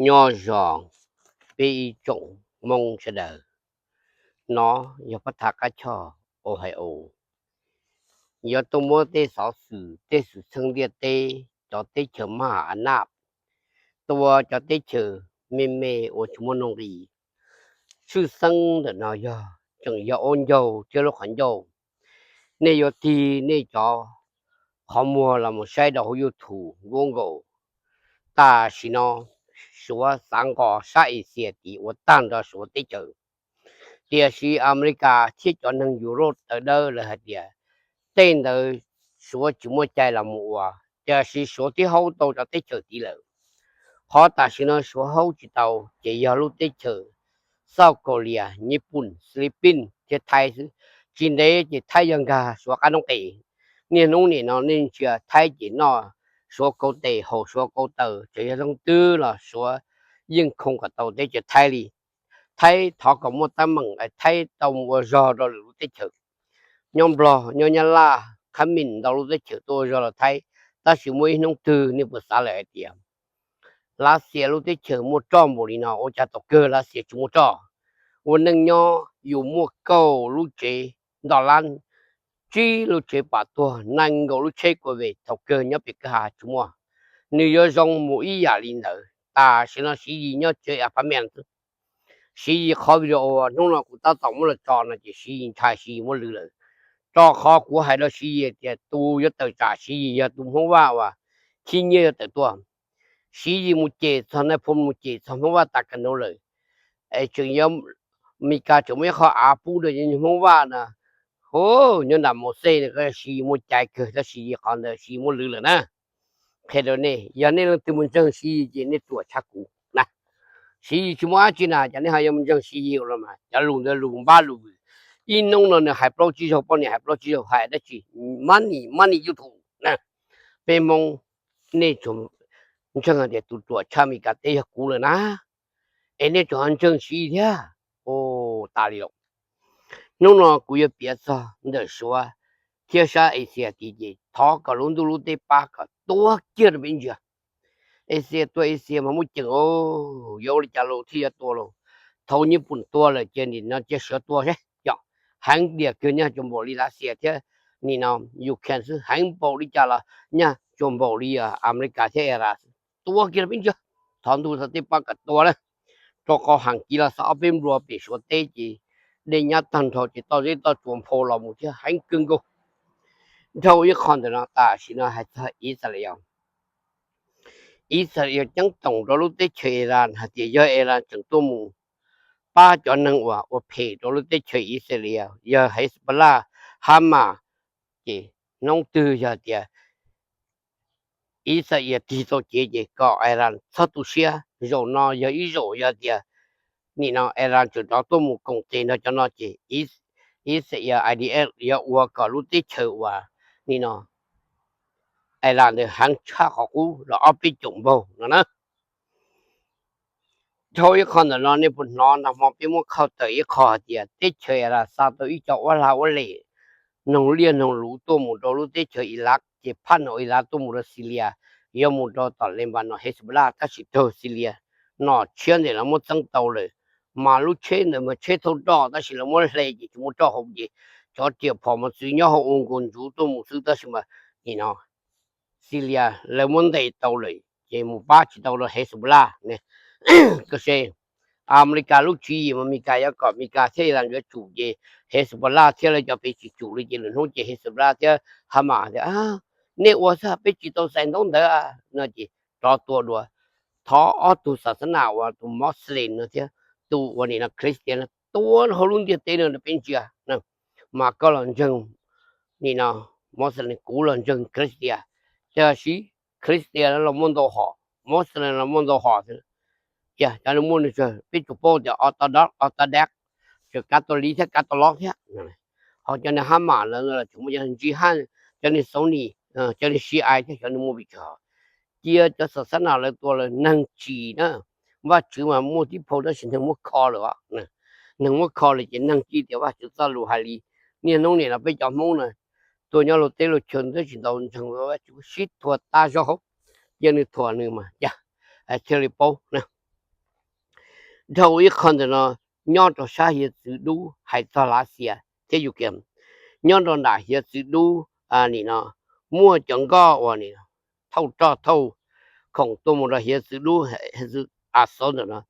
Nyob zoo peb ib tsoom Hmoob sawv daws, no yog pab thaj qab choj Ohio. Yuav tuaj muab tej xov xwm, tej xwm txheej ntiaj teb, cov teb chaws maj a naj, tua cov teb chaws me me uas tsis muaj nuj nqis. Tshwj xeeb ntawm no yog tseem yog ua ncauj thiab lub qhov ncauj. Nej yuav tig nej cov qhov muag los mus saib rau hauv YouTube, Google. Tam sim no Suav xav nqos sab Asia tid ua tag nrho Suav teb chaws. Tiam sis Amelikas thiab cov neeg Europe tawv dawb lawv hais tias tej ntawd Suav tsis muaj cai los mus ua, tiam sis Suav twb haub tau cov teb chaws tid lawm. Qhov tam sim no Suav haub tsis tau ces yog lub teb chaws South Korea, Nyij Pooj, Philippines thiab Thaib xwb. Tsis ntev ces Thaib yuav nkag Suav qab noob qes. Niaj hnub nim no nej ntsia Thaib ces noj Suav kaus tes haus Suav kaus taw, tseem yog zoo twg los Suav yeej khoo kom tau teb chaws Thaib li. Thaib thov kom muaj teeb meem, Thaib tau mus ua zog rau lwm lub teb chaws. Nyob Nplog, nyob Nyab Laj, Khab Mim ntau lub teb chaws tuaj ua zog rau Thaib. Tab sis muaj ib hnub twg nej puas xav lawm hais tias Lav Xias lub teb chaws muaj roj npaum li no, ua cas thaum kawg Lav Xias tsis muaj roj? Ua neej nyob yus muaj kaum lub tsev ntau lab, tsib lub tsev pam tuag, nees nkaum lub tsheb kua ve, thaum kawg nyob pem kwj ha tsis muaj. Nws yuav zoo mus ib yam li ntawd. Tam sim no Siv Yis nyob tsev apartment xwb. Siv Yis qhov video hnub no kuv tab tom muab los tso no ces Siv Yis ntshai Siv Yis muab lwv lawm. Rau qhov kuv hais rau Siv Yis tias tus yuav tawm tsam Siv Yis yog tus Hmoob Vaj uas khib nyiab yuav tawm tuaj. Siv Yis mus cem txog nais phoo, mus cem txog Hmoob Vaj tas kas nuv lawm. Es tseem yog Mes Kas tseem muaj ib qho av pub rau Hmoob Vaj na. Hu, nyob nram Mauxes no Siv Yis muaj cai kawg, tab sis Siv Yis qhov ntawd Siv Yis muab lwv lawm na. Qhia rau nej, yog nej leej twg mus ntseeg Siv Yis ces nej ruam tshaj kuv na. Siv Yis tsis muaj dab tsi na, ces nej ho yuav mus ntseeg Siv Yis los mas cov lus ntawd lus npab lus vwm. Ib hnub no nws hais plaub tsib zaug, poj niam hais plaub tsib zaug, hais dab tsi, money, money, YouTube na. Peb Hmoob, nej tsuas ntseeg tias tus ruam tshaj Mes Kas teb yog kuv lawm na, es nej tseem ho ntseeg Siv Yis thiab. Ua tas li lawm. Hnub no kuv yuav piav txog ntawm Suav thiab sab Asia tid ces thov kom lub ntuj lub teb pab kom tuag kiag rau peb ntsia. Asia tuag Asia mas muaj ceem, yuav ua li cas los thiaj yuav tua los. Thaum Nyij Pooj tuag lawm ces nim no cia Suav tua seb. Yog heev tiag kawg nyob cov npaum li Lav Xias thiab nim no Ukraine xwb, heev npaum li cas los nyaj cov npaum li Amelikas thiab Iran xwb. Tua kiag rau peb ntsia, thov ntuj thov teb pab kom tua na. Rau qhov heem kiv los xav ob peb nplua pem Suav teb ces dej nyab tag nrho ces toj zeb toj tsuas nphau los mus thiab heev kawg nkaus. Dhau ib qho ntawm no tam sim no hais txog Israel. Israel ceeb toom rau lub teb chaws Iran hais tias yog Iran tseem tuaj mus pab cov neeg uas ua phem rau lub teb chaws Israel, yog Hezbollah, Hamas, ces hnub twg yog tias Israel tig tau cev ces kom Iran txhob tu siab. Zaum no yog ib zaum yog tias nim no Iran tseem rov tuaj mus koom tes nrog cov no ces Israel I D F yuav ua kom lub teb chaws uas nim no Iran ntawd heev tshaj qhov qub los ob peb caum npaug no na. Dhau ib qho ntawm no nej puas hnov nag hmo peb muab khau tawm ib qho hais tias teb chaws Iran xa tau ib co uab lag uab leg, noog liaj noog luv tuaj mus rau lub teb chaws Iraq, ces phab no Iraq tuaj mus rau Syria, yuav mus rau tom Lebanon Hezbollah, tab sis raug Syria nom tshiab ntawm lawv muab txeeb tau lawm. Mas lub tsheb ntawd mas tsheb thauj roj tab sis lawv muab hle ces tsis muaj roj hauv ces cov riam phom mos txwv nyob hauv ua nkaus ntsuv tuaj mus xwb tab sis mas nim no Syria lawv muab ntes tau lawm ces mus pab tsis tau rau Hezbollah. Koj se, Amelikas lub tswv yim mas Amelikas yuav kom Amelikas thiab Iran yuav tsum ces Hezbollah thiab lawv cov pem tsis tsum li ces lwm hnub ces Hezbollah thiab Hamas tias nej ua xwb peb tsis tau xais ntaub ntawv no ces rov tua dua. Thov ob tug xas xab nas uas tus Muslim no thiab tus uas nim no Christian no tua hauv lub ntiaj teb no rau peb ntsia. Mas koj los ntseeg nim no Muslim, kuv los ntseeg Christian, tab sis Christian los muaj ntau hom, Muslim los muaj ntau hom xwb. Cov no muaj nws tsawg peb tsuas paub tias Orthodox, Orthodox, tseem Catholic thiab Catholic thiab. Ho cov niag Hamas lawv tseem muaj cov niag Jihad, cov niag Sunni, cov niag Shia thiab cov niag muaj pes tsawg. Cia cov xas xab nas lawv tua lawm neeg tsis na. Vajtswv mas muaj tib phau tab sis neeg muab kho lawm os. Neeg muab kho lawm ces neeg tsis tias Vajtswv txoj lus hais li. Niaj hnub nim no peb cov Hmoob na tuaj nyob luag teb luag chaw tab sis tsis tau ntseeg Vajtswv, sib thuam tas zog hauv. Cia nws thuam nws mas cas thiaj li paub na. Dhau ib qho ntawm no, nyob rau sab hiav txwv dub hais txog Lav Xias thiab Ukraine, nyob rau nram hiav txwv dub nim no muaj cov nkoj uas nim thauj roj thauj khoom tuaj mus rau hiav txwv dub, hiav txwv Azov ntawm no.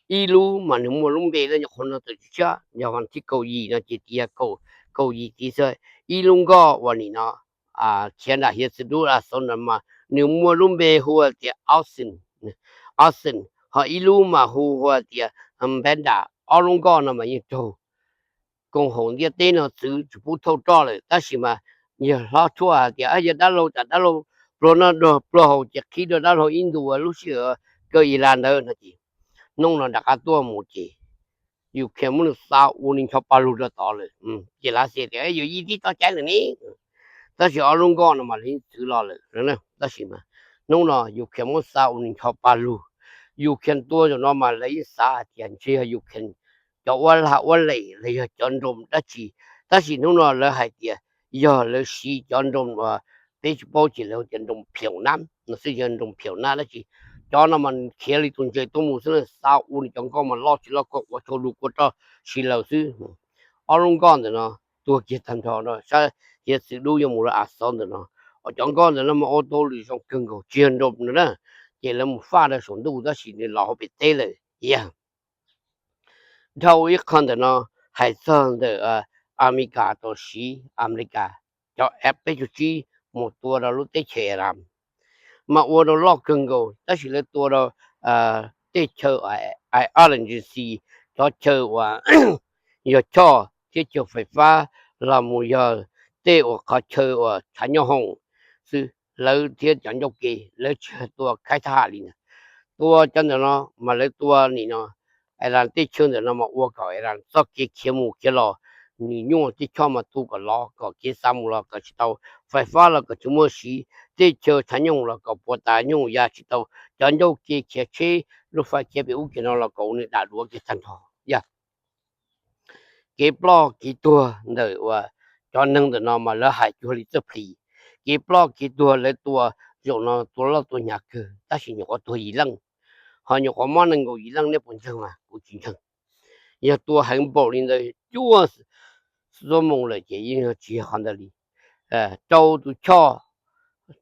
Ib lub mas nws muaj lub npe lawm, nyuam qhuav no tawm tshiab, yog vas thib kaum yim no ces tias kaum yim tid xwb. Ib lub nkoj uas nim no khiav nram hiav txwv dub Azov ntawd mas nws muaj lub npe hu tias Austin, Austin, ho ib lub mas hu hu tias Npeb Nram. Ob lub nkoj no mas yeej raug koom haum ntiaj teb no txwv tsis pub thauj roj lawm, tab sis mas yawg hlob tshuaj hais tias yog dab laug, tsam dab laug pluag noj pluag haus ces qhib rau dab laug ib ntus lub sij hawm kaw Iran ntawd no ces hnub no rov qab tuaj mus ces Ukraine muab nws xa ua nws ncho pa lug rau tod lawm. Ces Lav Xias tias yuav yij tib txoj cai lawm ne, tab sis ob lub nkoj no mas lawv yeej txwv los lawm. Tab sis mas hnub no Ukraine muab xa ua nws ncho pa lug, Ukraine tua zaum no mas lawv yeej xav hais tias ntshe yog Ukraine cov ua lag ua lem los yog cov nroo dab tsi, tab sis hnub no lawv hais tias yog lawv siv cov nroo uas peb tsis paub ces lawv tias nroo phiaum nab no xwb, yog nroo phiaum nab dab tsi. Cov no mas khiav li tus ntses tuaj mus xwb, xa ua nws cov nkoj mas loj tsis loj, kua tsho lug kua roj si laws xwb. Ob lub nkoj ntawm no tuag kiag tag nrho no, sab hiav txwv dub yuav mus rau Azov ntawm no. Cov nkoj ntawm no mas ua tau lwm zoo kawg nkaus, tsis yog nroo no na, ces lawv mus faj rau saum ntuj tab sis nws los hauv pem teb lawm. Yog dhau ib qho ntawm no hais txog ntawm Amelikas tau siv, Amelikas cov F peb caug tsib mus tua rau lub teb chaws Iran, mas ua rau loj kawg nkaus, tab sis lawv tua rau tej chaw Iran Agency, cov chaw uas yog choj thiab chaw fais fab, los mus yog tej uas qhov chaw uas tshav nyooj hoom xwb, lawv thiab cov ncauj ke lawv tsis tua khaib thab ham li ntag. Tua cov ntawm no mas lawv tua nim no Iran tej chaw ntawm no mas ua kom Iran txoj kev khiav mus khiav los nws nyuaj, tej choj mas tu kom lov kom kev xa mus los kom tsis tau, fais fab los kom tsis muaj siv, tej chaw tshav nyooj los kom puas tas nyooj ya tsis tau, cov ncauj ke khiav tsheb, lub fais khiav pem ub kiag no los kom ua nws dam duav kiag tag nrho. Yog kev ploj kev tuag ntawm uas cov neeg ntawm no mas lawv hais cuag li txawj plis. Kev ploj kev tuag lawv tua zaum no tua loj tua hnyav kawg, tab sis nyuam qhuav tuag yim leej, ho nyuam qhuav mob nees nkaum yim leej, nej puas ntseeg mas kuv tsis ntseeg. Yog tua heev npaum li ntawd cuaj xuab moos lawm ces yeej tsis yog qhov ntawd li. Rau tus choj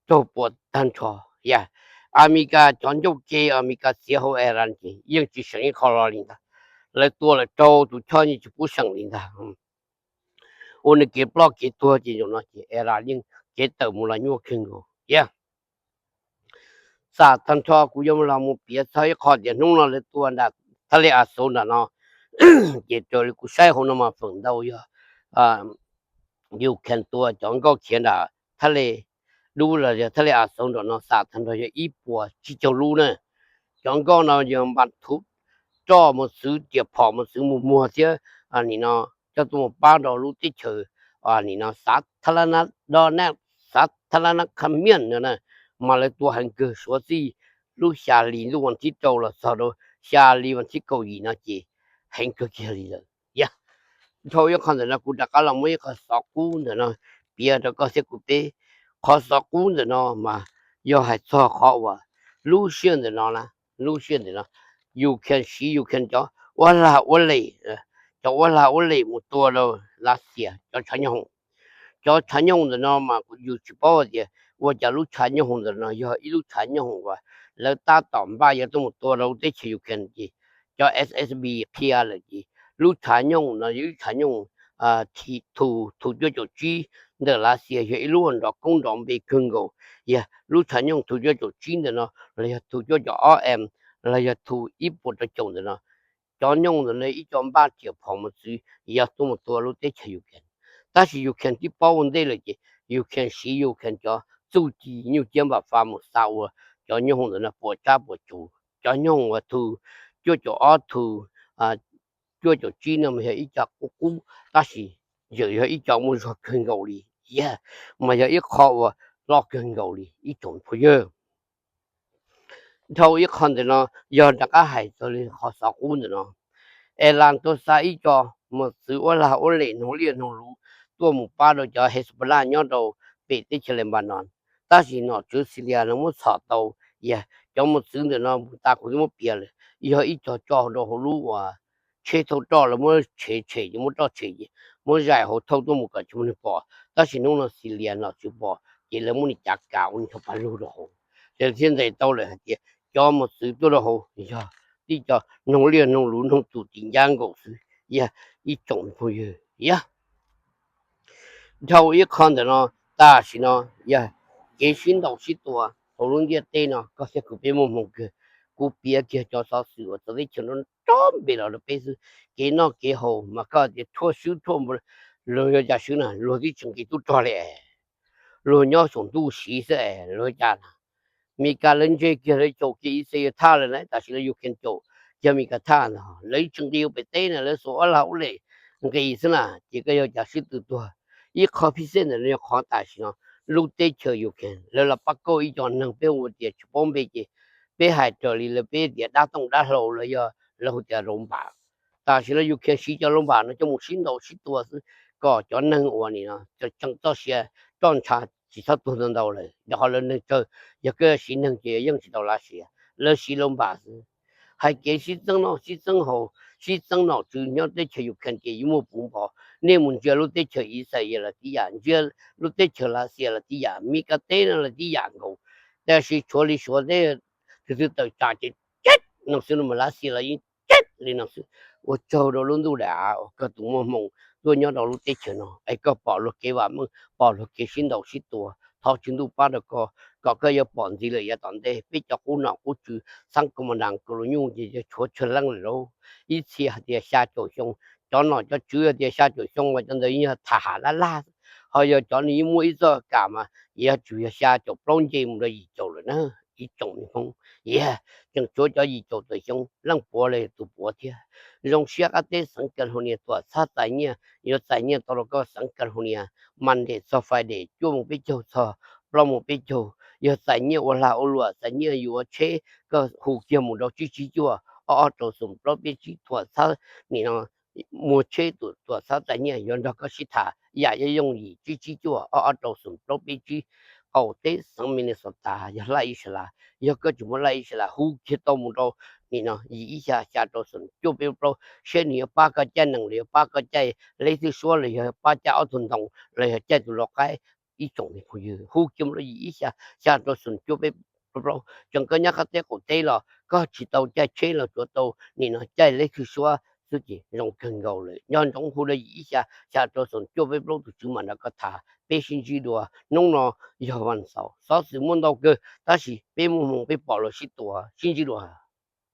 raug puas tag nrho. Yog Amelikas cov ncauj ke, Amelikas txiav hauv Iran ces yeej tsis seem ib qho lo li ntag. Lawv tua lawm rau tus choj yeej tsis pub seem li ntag. Ua nws kev ploj kev tuag ces zaum no ces Iran yeej kev tawm mus los nyuaj kawg nkaus. Yog xam tag nrho kuv yuav los mus piav txog ib qho tias hnub no lawv tua nram thaj le Azov nram no, ces raws li kuv saib hauv no mas feem ntau yog Ukraine tua cov nkauj khiav nram thaj le dub los yog thaj le Azov nram no xam tag nrho yog ib puas tsib caug lub na. Cov nkauj no yog npas thuv roj mus txwv, riam phom mus txwv mus muag thiab nim no coj tuaj mus pab rau lub teb chaws nim no xav thab lab nab do na, xav thab lab nab khab miaj no na, mas lawv tua heev kawg suav txij lub xya hli ntuj vas thib rau los txog rau xya hli vas thib kaum yim no ces heev kawg kiag li lawm. Yog dhau ib qho ntawm no kuv rov qab los muab ib qho xov qub ntawm no piav rau koj thiab kuv peb. Qhov xov qub ntawm no mas yog hais txog qhov uas lub sij hawm ntawm no na, lub sij hawm ntawm no Ukraine siv Ukraine cov ua lag ua lem, cov ua lag ua lem mus tua rau Lav Xias cov tshav nyooj hoom. Cov tshav nyooj hoom ntawm no mas kuv yus tsis paub tias ua cas lub tshav nyooj hoom ntawm no yog ib lub tshav nyooj hoom uas lawv tab tom npaj yuav tuaj mus tua rau teb chaws Ukraine ces cov S S B qhia lawm ces lub tshav nyooj no yog ib lub tshav nyooj thu thu cuaj caum tsib ntawm Lav Xias, yog ib lub nrov koob nrov npe kawg nkaus. Yog lub tshav nyooj thu cuaj caum tsib ntawm no los yog thu cuaj caum ob M los yog thu ib puas rau caum ntawm no, cov nyooj ntawm no ib co npaj riam phom mus txwv yog tuaj mus tua lub teb chaws Ukraine. Tab sis Ukraine twb paub ua ntej lawm ces Ukraine siv Ukraine cov txuj ci nyuj ciab npam fa mus xa ua cov nyooj hoom ntawm no puas tsab puas tsuv. Cov nyooj hoom uas thu cuaj caum ob, thu cuaj caum tsib no mas yog ib co qub qub, tab sis yeej yog ib co muaj zog kawg nkaus li, yog mas yog ib qho uas loj kawg nkaus li ib tsoom phooj ywg. Dhau ib qho ntawm no yog rov qab hais txog li qhov xov qub ntawm no. Iran tuaj xa ib co mus txwv ua lag ua lem noog liaj noog luv tuaj mus pab rau cov Hezbollah nyob rau pem teb chaws Lebanon, tab sis nom tswv Syria no muab txhom tau Yog cov mos txwv ntawm no mus tas kuv twb muab piav lawm, yog ib co tso rau hauv lub uas tsheb thauj roj, lawv muab tshem tshem ces muab roj tshem ces muab zais hauv thauj tuaj mus kom tsis muaj neeg pom. Tab sis hnub no xis lias nom tswv pom ces lawv muab nws cav kav ua nws cov paj lug rau hauv. Ces thiaj ntes tau lawm hais tias cov mos txwv tuaj rau hauv yog tib co noog liaj noog luv noog tus tim ncaj nkaus xwb. Yog ib tsoom phooj ywg, yog dhau ib qho ntawm no, tam sim no yog kev sib ntaus sib tua hauv lub ntiaj teb no koj thiab kuv peb muaj hmoo kawg. Kuv piav kiag cov xov xwm uas txawv teb chaws nrov npe los rau peb xwb. Kev noj kev haus mas koj tias thuaj swb thuaj npaws, luag yuav cas swb na, luag twb tsis nqis tub rog li. Luag nyob saum ntuj siv xwb es luag cas na. Meskas lawv ntse kiag lawv caum kiag Israel thaj lawm na, tam sim no Ukraine caum kiag Meskas thaj no, lawv tsis nqis ua pem teb na, lawv xuas ob lag ub lem nqis xwb na, ces koj yuav cas swb tw tuag. Ib qho phij xej ntawm no yog qhov tam sim no lub teb chaws Ukraine lawv los pab kauj ib co neeg peb hu tias tsis paub npe ces peb hais raws li lawv peb tias dab tooj dab hlau los yog lawv hu tias rau npam. Tam sim no Ukraine siv cov rau npam no coj mus sib ntaus sib tua xwb kom cov neeg uas nim no tseem txoj sia roj ntsha tsis txhob tuag ntau ntau lawm, rau qhov lawv neeg tsawg, yog koj siv neeg ces yeej tsis tau lav sia, lawv siv rau npam xwb. Hais kev sib txeeb noj sib txeeb haus, sib txeeb nom tswv nyob teb chaws Ukraine ces yuav muaj puv npo. Nej mus ntsia lub teb chaws Israel los tib yam, ntsia lub teb chaws Lav Xias los tib yam, Meskas teb no los tib yam nkaus. Tab sis tshuav li Suav teb, tus twg tawm tsam ces ceb no xwb, no mas Lav Xias los yeej ceb li no xwb. Ua tsaug rau lub ntuj daim av uas koj tus muaj hmoo tuaj nyob rau lub teb chaws no es koj pom luag kev vam meej, pom luag kev sib ntaus sib tua. Thov tswv ntuj pab rau koj kom koj yuav pom ntxiv lawm yav tom ntej. Peb cov qub nom qub tswv xab kos mas das kos lus nyuj ces yog tshuav tsawg leej lawm lauj. Ib txhia hais tias xya caum xyoo, cov nom cov tswv hais tias xya caum xyoo mas cov ntawd yeej yog tham ham laj laj, ho yog cov nws yeej muaj ib txoj kam mas yog tsum yog xya caum plaub nce mus rau yim caum lawm na. Ib tsoom me Hmoob, yog tseem tshuav cov yim caum tawm xyoo, leej puav los yog tus puav thiab. Zoo siab qab teb xeev California tuam txhab txais nyiaj, yuav txais nyiaj tau rau koj xeev California, Monday txog Friday cuaj moos peb caug txog plaub moos peb caug. Yog txais nyiaj ua lag ua luam, txais nyiaj yuav tsheb, koj hu kiag mus rau tsib tsib cuaj ob ob rau xoom plaub peb tsib tuam txhab. Nim no muag tsheb tuam txhab txais nyiaj yuav nrog koj sib tham yam yooj yooj yim, tsib tsib cuaj ob ob rau xoom plaub peb tsib. Qaum teb xeev Minnesota yog Laj Ib Sa Las, yog koj tsis muaj Laj Ib Sa Las hu kiag tau mus rau nim no yim ib xya xya rau xoom cuaj peb plaub saib nws yuav pab koj caij nees los yog pab koj caij leb thwj suab los yog pab caij ob tug ntoo los yog caij tus lau qaib. Ib tsoom me phooj ywg, hu kiag mus rau yim ib xya xya rau xoom cuaj peb plaub. Tseem koj nyob qab teb qaum teb los koj tsis tau caij tsheb los tsuav tau nim no caij leb thwj suab xwb ces zoo kawg nkaus lawm. Nco ntsoov hu rau yim ib xya xya rau xoom cuaj peb plaub, tus tswv mam nrog koj tham, peb sib ntsib dua. Hnub no yog vas xaum, xov xwm muaj ntau kawg tab sis peb muaj hmoo peb pom luag sib tua, sib ntsib dua.